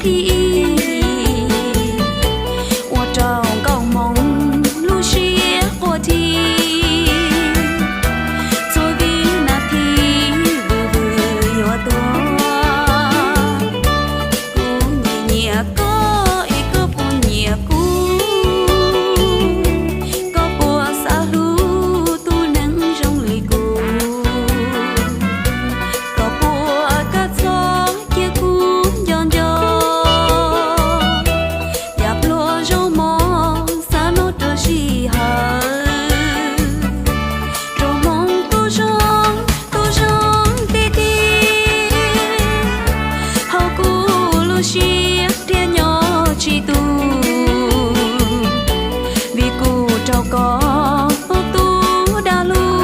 thib ib, ua rau nkauj hmoob lub siab quaj thi. Txhua vib nas this vwm vwm yuav tuag, kuv nyiam nyiam koj es koj puas nyiam kuv, koj puas xav hlub tus neeg zoo li kuv, koj puas kav txhob cia kuv nco nco. Yam pluag zoo mog xav noj rau sij hawm, rau hmoob tub zoo, tub zoo tiag tiag, hauv kuv lub siab thiaj nyob tsis tu, vim kuv raug koj tub dag lug,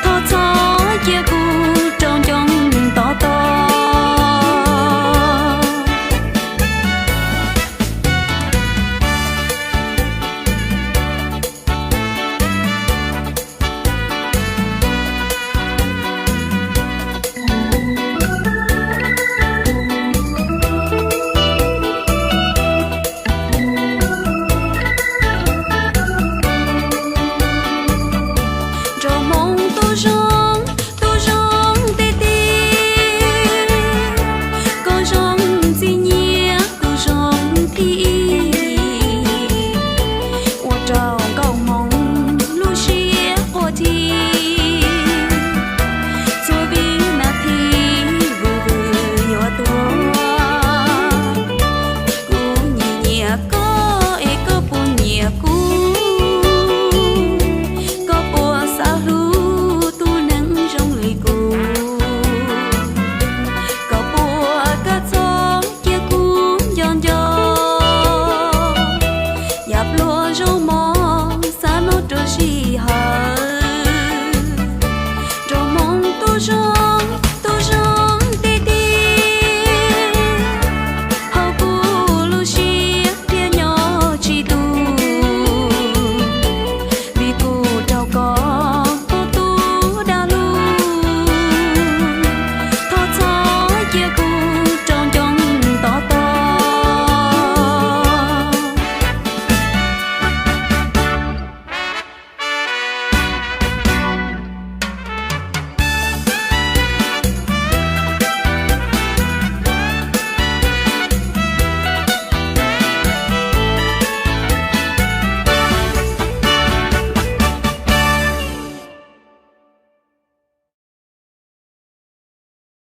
thov txhob cia kuv raug ncoo tod tod. Rau hmoob tub zoo, tub zoo tiag tiag, koj zoo